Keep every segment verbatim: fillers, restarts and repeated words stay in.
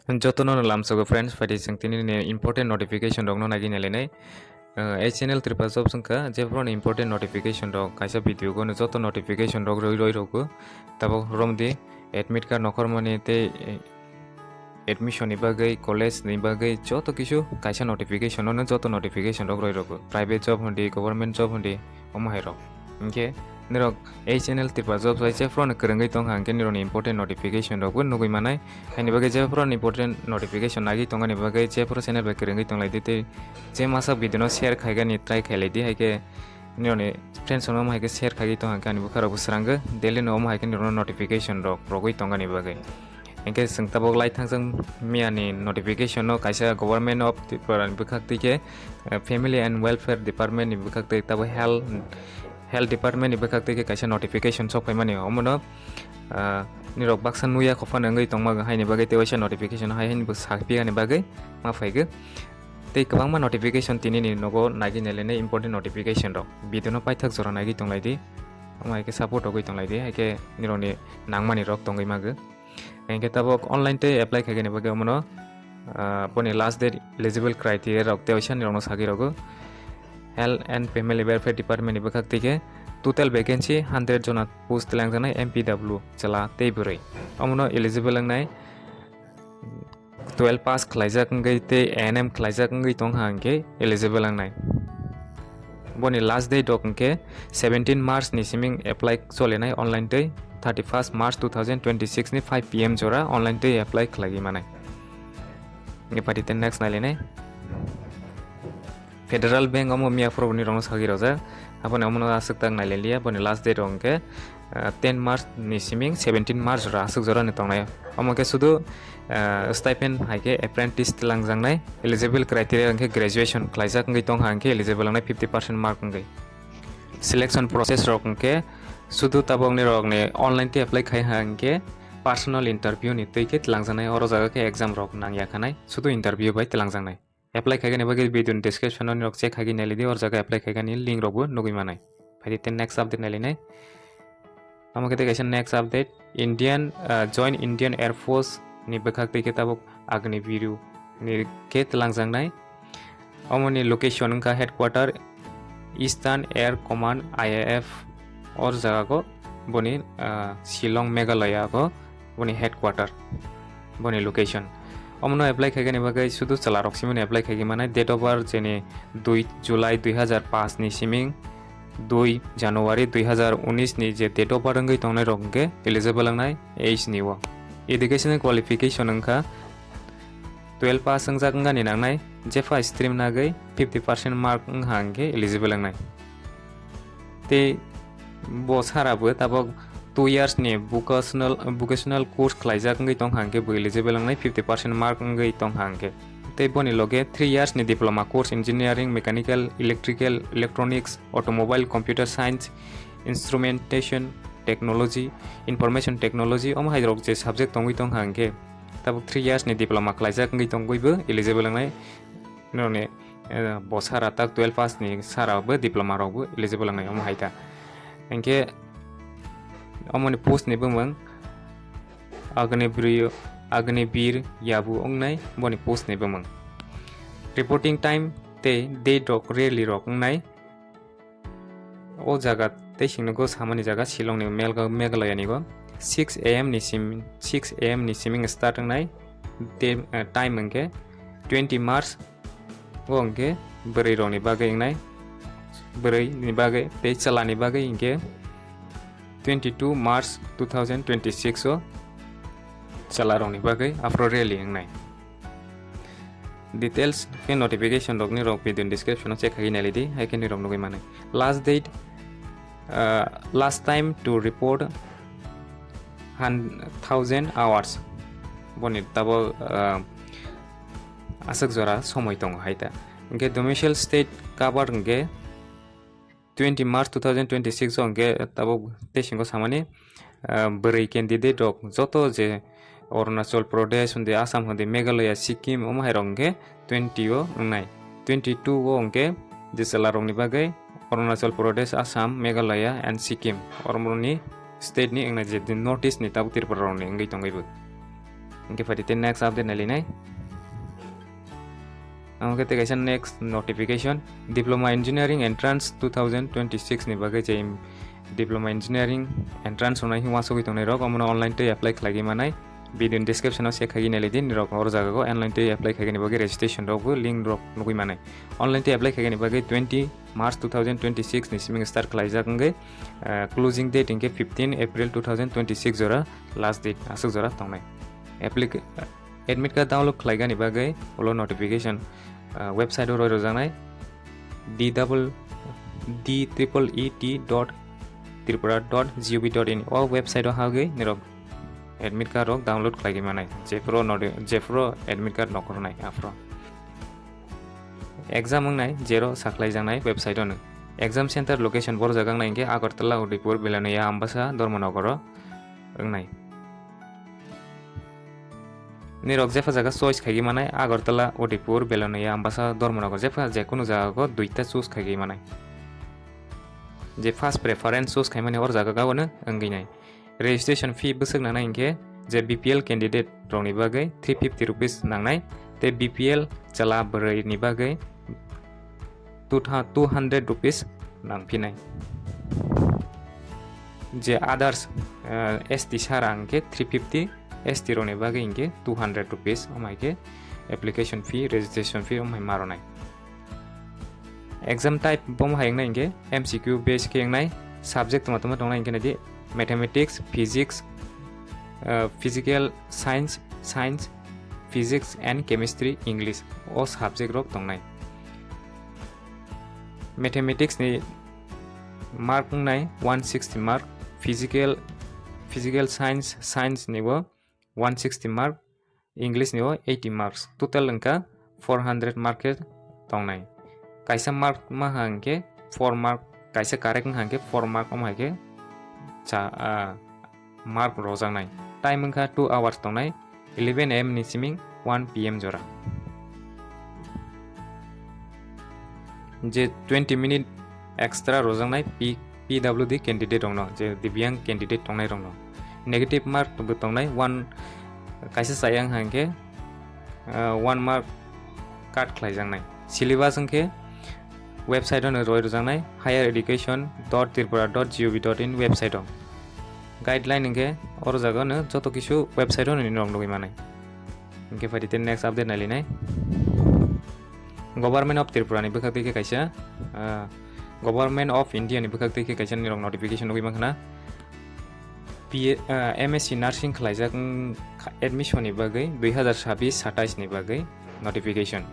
Jotono no lamsogo friends, phaidi chwng tini ni important notification rokno nagini lainai. Uh, H N L Tripura Jobs wngkha, jephuru ni important notification rok, kaisa video gono joto notification rok roi roi rogo. Tabok romdi admit card nokhormani tei, eh, admission ni bagwi, college ni bagwi joto kisu kaisa notification ono joto notification rok roi rogo. Private job hundi, government job hundi, omo hai rok. Hinkhe nirok H N L Tripura Jobs hai jephuru no kwrwngwi tongkha, hinkhe nirok ni important notification rok bo nugwi manai. Haini bagwi jephuru ni important notification nagwi tongani bagwi jephuru channel bai kwrwngwi tonglaidi tei je masa video no share khaigani try khailai di, hai khe nini friends rok no hai khe share khaigwi tong hai khe ani bwkha rok bo srangwi daily no omo hai khe nirok no notification rok rogwi tongani bagwi. Hinkhe chwng tabok lai thangjak miya ni notification no kaisa Government of Tripura ni bwkhak twi khe, eh, Family and Welfare Department ni bwkhak twi tabok health, health department ni bwkhak twi khe kaisa notification sok phaimani omo no, ah, nirok baksa nuya khophano wngwi tongma haini bagwi tei waisa notification hai hwnwi bo sak piyani bagwi ma phaigwi. Tei kwbangma notification tini ni nogo nagwi nailainai important notification rok. Video no paithak jora nagwi tonglai di. Omo hai khe support rogwi tonglai di. Hai khe nirok ni nangmani rok tongwi mago. Hinkhe tabok online tei apply khaigani bagwi omono, ah, boni last date eligible criteria rok tei waisa nirok no sagwi rogo. Health and Family Welfare Department ni bwkhak twi khe total vacancy hundred jona post twlangjaknai M P W chwla tei bwrwi. Omono eligible wngnai twelve pass khlaijak wngwi tei A N M khlaijak wngwi tongkha hinkhe eligible wngnai. Boni last date rok hinkhe seventeen March ni siming apply cholinai online tei thirty-first March two thousand twenty-six ni five P M jora online tei apply khlaiwi manai. Hinkhe phaidi tei next nailainai. Federal Bank omo miya phuru ni rokno sagwi rojak. Aboni omono aswk tak nailailia, boni last date rok hwnkhe, ah, ten March ni siming seventeen March jora aswk jora ni tongnai. Omo khe sudu, ah, stipend hai khe apprentice twlangjaknai. Eligible criteria hwnkhe graduation khlaijak wngwi tongkha hwnkhe eligible wngnai fifty percent mark wngwi. Selection process rok hwnkhe sudu tabokni rokni online tei apply khai ha hwnkhe personal interview ni twi khe twlangjaknai, oro jaga khe exam rok nangya khanai, sudu interview bai twlangjaknai. Apply khaigani bagwi video ni description o nirok check khaigwi nailidi, or jaga apply khaigani link rokbo nugwi manai. Phaidi tei next update nailinai. Tamo khe tei kaisa next update, Indian, ah, Join Indian Air Force ni bwkhak tei khe tabuk Agniviru ni khe twlangjaknai. Omoni location wngkha headquarter Eastern Air Command, I A F, or jaga go boni, ah, Shillong, Meghalaya go boni headquarter, boni location. Omono apply khaigani bagwi sudu chwla rok simani apply khaigwi manai. Date of birth jeni dui July dui hazar paanch ni siming dui January dui hazar unis ni je date of birth wngwi tongnai rok hwnkhe eligible wngnai age ni o. Educational qualification wngkha twelve pass wngjak wngani nangnai, jepha stream nagwi fifty percent mark wngha hwnkhe eligible wngnai. Tei bo sara bo tabok two years ni vocational, vocational course khlaijak wngwi tongkha hwnkhe bo eligible wngnai fifty percent mark wngwi tongkha hwnkhe. Tei boni loge three years ni diploma course engineering, mechanical, electrical, electronics, automobile, computer science, instrumentation technology, information technology, omo hai rok je subject tongwi tongkha hwnkhe tabok three years ni diploma khlaijak wngwi tongwibo eligible wngnai. Norokni, eh, bo sara tak twelve pass ni sara bo diploma rok bo eligible wngnai omo hai ta. Hinkhe omoni post ni bumung Agni Bri-, Agni Bir Yabu wngnai boni post ni bumung. Reporting time tei date rok rally rok wngnai. O jaga tei singnogo samani jaga Shillong ni Melga-, Meghalaya ni go six A M ni sim-, six A M ni siming start wngnai. Te, eh, time hwnkhe twenty March o hwnkhe bwrwi rok ni bagwi wngnai. Bwrwi ni bagwi tei chwla ni bagwi hwnkhe twenty two March two thousand twenty six o chwla rok ni bagwi aphuru rally wngnai. Details khe notification rokni rok video ni description o check khaiwi nailidi, hai khe nirok nugwi mano. Last date, uh, last time to report hun-, thousand hours. Boni tabo, uh, aswk jora somoi tongo hai ta. Hwnkhe domicile state cover hwnkhe twenty March two thousand twenty six o hwnkhe tabuk tei singo samani, ah, bwrwi candidate rok joto je Arunachal Pradesh hwndi, Assam hwndi, Meghalaya, Sikkim omo hai rok hwnkhe twenty o wngnai. Twenty two o hwnkhe je chwla rokni bagwi Arunachal Pradesh, Assam, Meghalaya and Sikkim, oromoni state ni wngnai, je North East ni tabuk Tripura rokni wngwi tongwi bo. Hingke phaidi tei next update nailinai. Ang khe tei kaisa next notification, Diploma Engineering Entrance two thousand twenty-six ni bagwi je Diploma Engineering Entrance rwnai hwnwi uansugwi tongnai rok, omono online tei apply khlaigwi manai. Video ni description o check khaigwi nailai di, nirok oro jaga o online tei apply khaigani bagwi registration rok bo link rok nugwi manai. Online tei apply khaigani bagwi twenty March two thousand twenty-six ni siming start khlaijak wngwi, ah, closing date hingke fifteen April two thousand twenty-six jora last date aswk jora tongnai. Applic-, admit card download khlaigani bagwi ulo notification, ah, website o roi rwjaknai D double, D triple E T dot tripura dot G O V dot in. O website o hagwi nirok admit card rok download khlaigwi manai. Jephuru nodi-, jephuru admit card nokhornai aphuru. Exam wngnai jero sakhlaijaknai website ono. Exam center location borok jaga wngnai hingke Agartala, Udaipur, Belonia, Ambasa, Dharmanagar o wngnai. Nirok jepha jaga choice khaigwi manai, Agartala, Udaipur, Belonia, Ambasa, Dharmanagar, jepha jekunu jaga o duita choose khaigwi manai. Je first preference choose khaimani or jaga gabano wngwi nai. Registration fee bwswk nangnai hinkhe je B P L candidate rokni bagwi three fifty rupees nangnai, tei B P L chwla bwrwini bagwi two tha-, two hundred rupees nangphinai. Je others, eh, S T sara hinkhe three fifty, S T rokni bagwi hinkhe two hundred rupees, omo hai khe application fee, registration fee omo hai ma rwnai. Exam type bo hai wngnai hinkhe M C Q base khe wngnai, subject tongma tongma tongnai hinkhe naidi mathematics, physics, uh, physical science, science, physics and chemistry, English o subject rok tongnai. Mathematics ni mark wngnai one sixty mark, physical, physical science, science ni bo one sixty mark, English ni o eighty marks, total wngkha four hundred mark khe tongnai. Kaisa mark ma ha hwnkhe four mark, kaisa correct wngkha hwnkhe four mark, omo hai khe cha, ah, mark rojaknai. Time wngkha two hours tongnai, eleven A M ni siming one P M jora. Je twenty minute extra rojaknai P-, P W D candidate rokno, je Divyang candidate tongnai rokno. Negative mark bo tongnai one, kaisa chaya wngkha hinkhe, ah, one mark cut khlaijaknai. Syllabus wngkhe website ono roi rwjaknai, higher education dot tripura dot G O V dot in website o. Guideline wngkhe oro jaga ono joto kisu website ono norok nugwi manai. Hinkhe phaidi tei next update nailinai. Government of Tripura ni bwkhak twi khe kaisa, ah, Government of India ni bwkhak twi khe kaisa nirok notification nugwi mankha na. P A, ah, M S C nursing khlaijak wng kha, admission ni bagwi dui hazar sabis satais ni bagwi notification.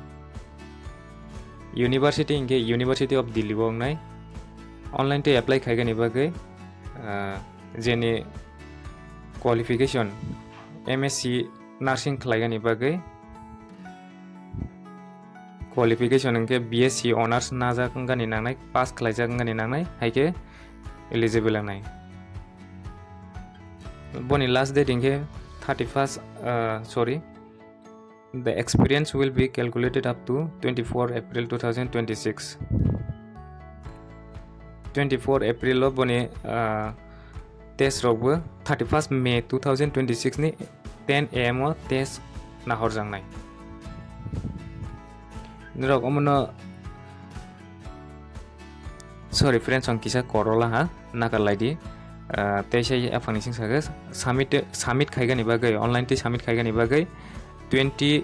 University hinkhe University of Delhi o wngnai. Online tei apply khaigani bagwi, ah, jeni qualification M S C nursing khlaigani bagwi qualification hinkhe B S C honours najak wngani nangnai, pass khlaijak wngani nangnai, hai khe eligible wngnai. Boni last date hinkhe thirty first, ah, sorry, the experience will be calculated up to twenty four April two thousand twenty six. Twenty four April o boni, ah, test rok bo thirty first May two thousand twenty six ni ten A M o test nahorjaknai. Norok omono, sorry friends, ang kisa korola ha, nakarlai di. Ah, tei sai aphangni sing sakhe submit, submit khaigani bagwi, online tei submit khaigani bagwi twenty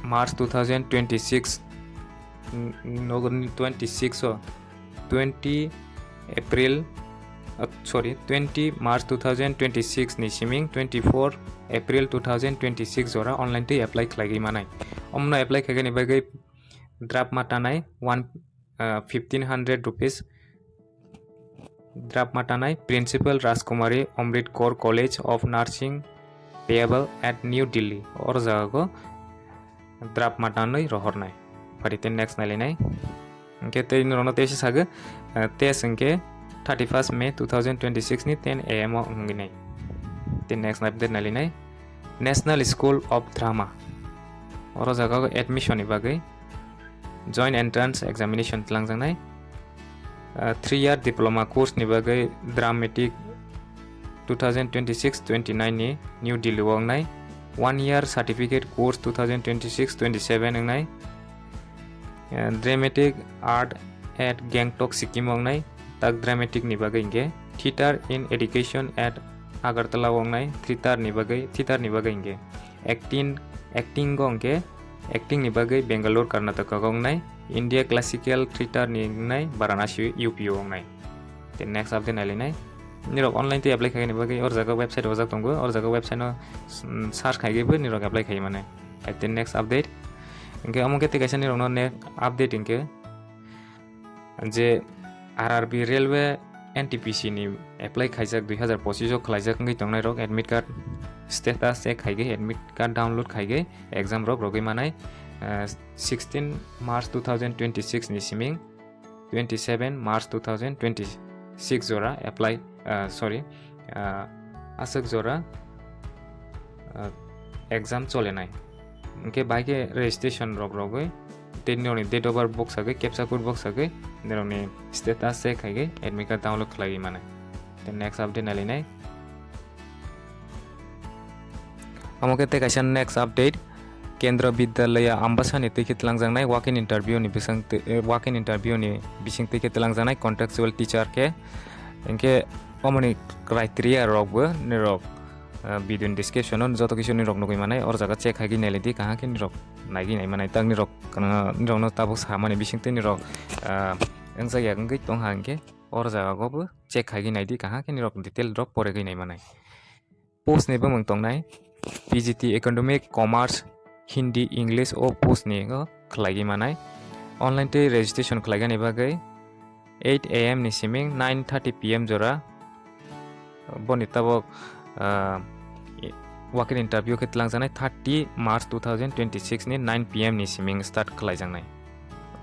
March two thousand twenty six, n-, nogorni twenty six o, twenty April, ah, sorry, twenty March two thousand twenty six ni siming twenty four April two thousand twenty six jora online tei apply khlaigwi manai. Omno apply khaigani bagwi draft ma tanai one, ah, fifteen hundred rupees. Draft ma tanai Principal Rajkumari Amrit Kaur College of Nursing payable at New Delhi. Or jaga go draft ma tanwi rohornai. Phaidi tei next nailainai. Hinkhe tei norokno tei se sagwi, eh, test hinkhe thirty first May two thousand twenty six ni ten A M o wngwi nai. Tei next update nailainai. National School of Drama. Oro jaga o admission ni bagwi joint entrance examination twlangjaknai. Ah, three year diploma course ni bagwi dramatic two thousand twenty six twenty nine ni New Delhi o wngnai. One year certificate course two thousand twenty-six twenty-seven wngnai. Eh, Dramatic Art at Gangtok, Sikkim wngnai, tak dramatic ni bagwi hinkhe. Theater in Education at Agartala wngnai, theater ni bagwi, theater ni bagwi hinkhe. Acting, acting go hinkhe, acting ni bagwi Bangalore, Karnataka wngnai. India Classical Theater ni wngnai, Varanasi, U P wngnai. Then next update nailainai. Nirok online tei apply khaini bagwi or jaga website ojak tongo, or jaga website no, mm, search khaigwi bo nirok apply khai mane. At the next update. Hinkhe omo khe tei kaisa nirokno ne update hinkhe je R R B Railway N T P C ni apply khaijak dui hazar pochish o khlaijak wngwi tongnai rok admit card status check khaigwi admit card download khaigwi exam rok rogwi manai, ah, sixteen March two thousand twenty-six ni siming twenty-seven March two thousand twenty-six jora apply, ah, sorry, ah, aswk jora, ah, exam cholenai. Hinkhe bai khe registration rok rogwi tei nirokni date of birth boksagwi, captcha code boksagwi nirokni status check khaigwi admit card download khlaiwi manai. Then next update nailainai. Omo khe tei kaisa next update. Kendra Vidyalaya Ambasani twi khe twlangjaknai walk-in interview ni bising twi, eh, walk-in interview ni bising twi khe twlangjaknai contractual teacher khe. Hinkhe omoni criteria rok bo nirok, eh, video ni description o joto kisu nirok nugwi manai, or jaga check khaigwi nailai di kaham khe nirok naigwi nai manai tak nirok, ah, nirokno tabuk samani bising twi nirok, ah, wngjakya wngwi tongha hinkhe or jaga go bo check khaigwi naidi kaham khe nirok detail rok poregwi nai manai. Post ni bumung tongnai P G T Economic, Commerce, Hindi, English o post ni o khlaigwi manai. Online tei registration khlaigani bagwi eight A M ni siming nine thirty P M jora. Boni tabok, ah, walk-in interview khe twlangjaknai thirty March two thousand twenty-six ni nine P M ni siming start khlaijaknai.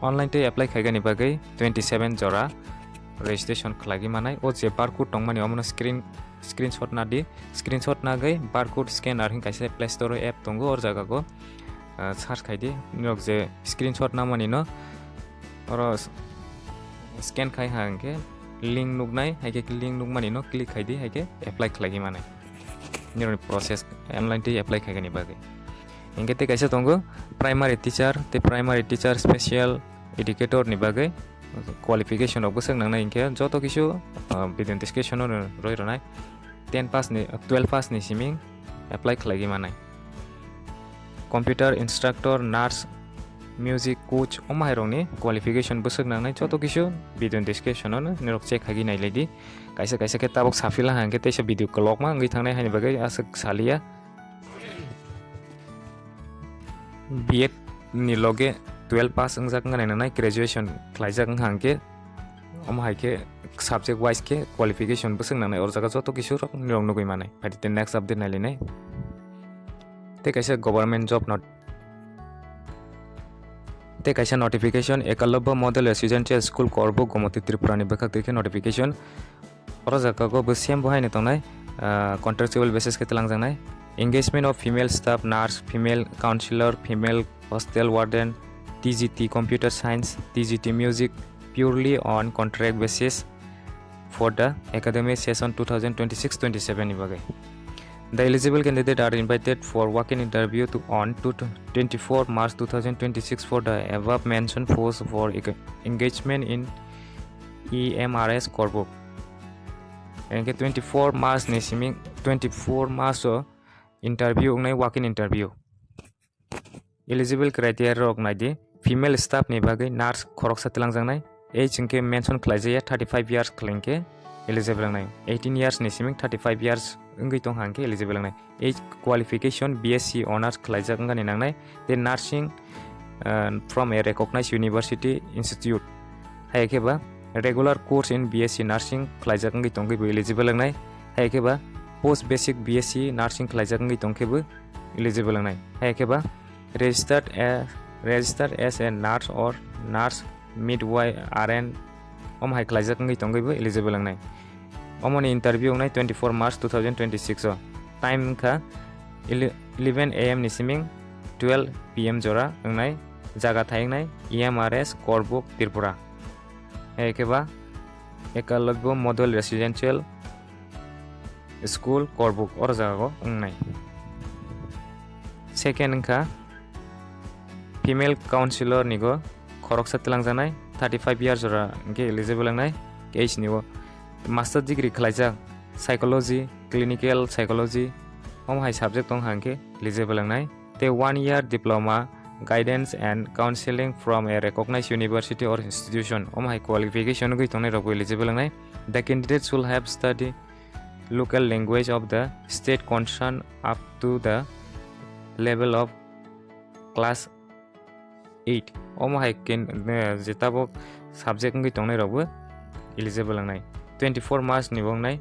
Online tei apply khaigani bagwi twenty-seven jora registration khlaigwi manai. O je barcode tongmani omono screen, screenshot nadi. Screenshot nagwi barcode scanner hin kaisa Play Store o app tongo, or jaga go, ah, search khaidi. Nirok je screenshot namani no oro s-, scan khai ha hinkhe link nuknai, hai khe link nukmani no click khaidi, hai khe apply khlaigwi manai. Nirokni process online tei apply khaigani bagwi. Hinkhe tei kaisa tongo primary teacher, tei primary teacher special educator ni bagwi qualification rok bwswk nangnai hinkhe joto kisu, ah, video description o rwi rwnai. Ten pass ni, twelve pass ni siming apply khlaigwi manai. Computer instructor, nurse, music coach, omo hai rokni qualification bwswk nangnai joto kisu video description o nirok check khaigwi nailai di. Kaisa kaisa khe tabuk saphila hang khe teisa video kwlokma wngwi thangnai haini bagwi aswk saliya. B Ed ni loge twelve pass wngjak wngkha nai nanai, graduation khlaijak wngkha hwnkhe, omo hai khe subject wise khe qualification bwswk nangnai, o jaga joto kisu rok nirok nugwi manai. Phaidi tei next update nailainai. Tei kaisa government job not-, tei kaisa notification, Ekalobya Model Residential School Korbuk, Gomoti Tripura ni bwkhak twi khe notification. Oro jaga go bo same bo haino tongnai, ah, contractual basis khe twlangjaknai. Engagement of female staff, nurse, female counselor, female hostel warden, T G T computer science, T G T music, purely on contract basis for the academic session two thousand twenty-six twenty-seven ni bagwi. The eligible candidate are invited for walk-in interview to, on to twenty-four March two thousand twenty-six for the above mentioned post for eng-, engagement in E M R S Korbuk. Hinkhe twenty-four March ni simi, twenty-four March o interview wngnai, walk-in interview. Eligible criteria rok naidi, female staff ni bagwi nurse khoroksa twlangjaknai, age hinkhe mention khlaijaya, thirty-five years khlai hinkhe eligible wngnai, eighteen years ni simi thirty-five years wngwi tongkha hinkhe eligible wngnai. Age qualification B S C honours khlaijak wngani nangnai, tei nursing, uh, from a recognized university institute. Hai khe ba regular course in B S C nursing khlaijak wngwi tongkhe bo eligible wngnai. Hai khe ba post basic B S C nursing khlaijak wngwi tongkhe bo eligible wngnai. Hai khe ba registered a, registered as a nurse or nurse midwife, R N, omo hai khlaijak wngwi tongwi bo eligible wngnai. Omoni interview wngnai twenty-four March two thousand twenty-six o. Time wngkha ele-, eleven A M ni siming twelve P M jora wngnai. Jaga thai wngnai E M R S Korbuk, Tripura. Hai khe ba Ekalobya Model Residential School Korbuk, oro jaga o wngnai. Second wngkha female councillor nigo khoroksa twlangjaknai, thirty five years jora hwnkhe eligible wngnai. Age nigo master degree khwlaijak psychology, clinical psychology, omo hai subject tong hwnkhe eligible wngnai. Tei one year diploma guidance and counseling from a recognized university or institution, omo hai qualification wngwi tongnai rokbo eligible wngnai. The candidate should have studied local language of the state concerned up to the level of class eight. Omo hai ken-, eh, je tabok subject wngwi tongnai rokbo eligible wngnai. Twenty four marks ni bo wngnai.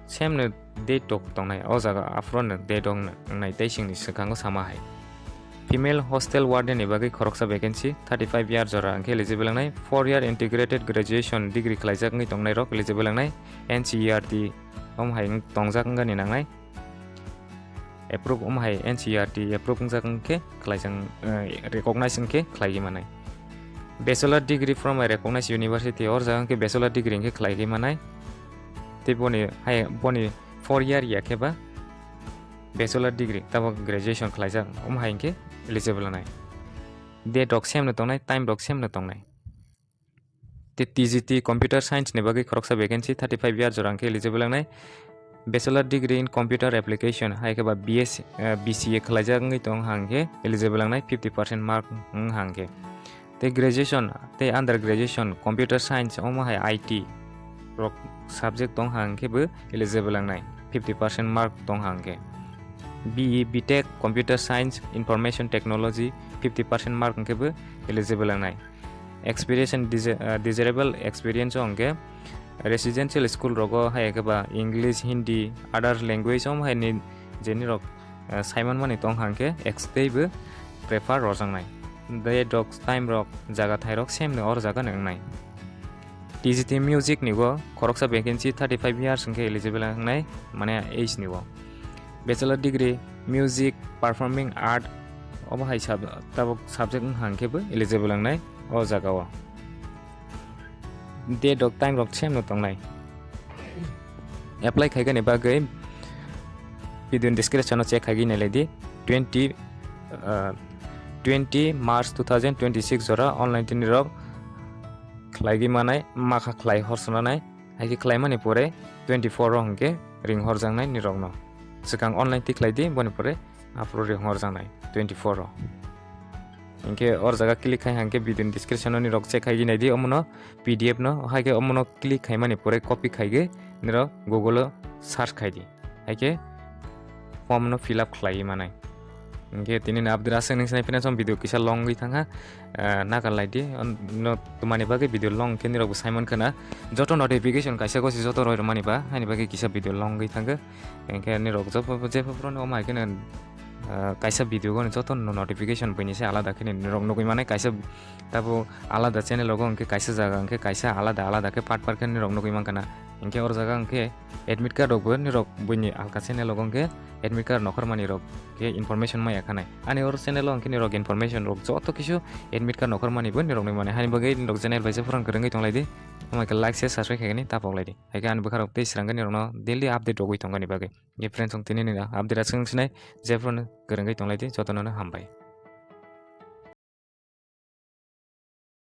Same no date tok tongnai. O jaga aphuru no date wngnai tei singni swkango sama hai. Female hostel warden ni bagwi khoroksa vacancy, thirty five year jora hwnkhe eligible wngnai. Four year integrated graduation degree khwlaijak wngwi tongnai rok eligible wngnai. N C E R T omo hai wng tongjak wngani nangnai. Approve omo hai N C E R T approve wngjak wngkhe khwlaijak, eh, recognize wngkhe khwlaiwi manai. Bachelor degree from a recognized university, or jaga wngkhe bachelor degree wngkhe khwlaiwi manai. Tei boni hai, boni four year ya khe ba bachelor degree, tabok graduation khwlaijak, omo hai wngkhe eligible wngnai. Date rok same no tongnai, time rok same no tongnai. Tei T G T computer science ni bagwi khoroksa vacancy, thirty five year jora hwnkhe eligible wngnai. Bachelor degree in computer application hai khe ba B S, eh, B C A khwlaijak wngwi tong hwnkhe eligible wngnai, fifty percent mark wng hwnkhe. Tei graduation tei under graduation computer science omo hai I T rok subject tong hwnkhe bo eligible wngnai, fifty percent mark tong hwnkhe. B E, B Tech, computer science, information technology, fifty percent mark hwnkhe bo eligible wngnai. Experience and desi-, ah, desirable experience o hwnkhe residential school rogo hai khe ba English, Hindi, other language omo hai ni je nirok, ah, saiman mani tong hwnkhe ex-, tei bo prefer rwjaknai. Date rok, time rok, jaga thai rok same no or jaga no wngnai. T G T music ni bo khoroksa vacancy, thirty five years hwnkhe eligible wngnai, mane age ni bo. Bachelor degree, music, performing art, obo hai sub-, tabok subject wng hang khe bo eligible wngnai o jaga o. Date rok, time rok same no tongnai. Apply khaigani bagwi video ni description o check khaigwi nailai di. Twenty, ah, twenty March two thousand twenty-six jora online tini rok khlaigwi manai, makha khlai hor swnanai, hai khe khlaimani pore twenty four o hwnkhe ring horjaknai nirokno. Swkang online twi khlai di, boni pore aphuru ring horjaknai twenty four o. Hinkhe or jaga click khai hwnkhe video ni description o nirok check khaigwi naidi, omono P D F no, hai khe omono click khaimani pore copy khaigwi nirok Google o search khai di. Hai khe form no fill up khlaiwi manai. Hinkhe tini ni update aswk nung sinai, phinasong video kisa long wngwi thangkha, ah, nakarlai di. On-, no twmani bagwi video long khe nirok bo saimon khwna. Joto notification kaisa gosi joto roi rwmani ba, haini bagwi kisa video long wngwi thangkha. Hinkhe nirok joto jepho phuru no omo hai kheno, ah, kaisa video goni joto no notification buini se alada kheno nirok nugwi manai, kaisa tabo alada channel rogo hinkhe kaisa jaga hinkhe kaisa alada alada khe part part khe nirok nugwi mankha na. Hinkhe or jaga hinkhe admit card rokbo nirok buini alka channel rogo hinkhe admit card nokhormani rok khe information maya khanai. Ani or channel o hinkhe nirok information rok joto kisu admit card nokhormani bo nirok nugwi manai. Haini bagwi nirok channel bai se phoran kwrwngwi tonglai di. Omo khe like, share, subscribe khaigani tapok lai di. Hai khe ani bwkha rok tei swrangani rokno daily update rogwi tongani bagwi. Ge friends, chwng tini ni update aswk sinai, jephru no kwrwngwi tonglai di, jotono no hambai.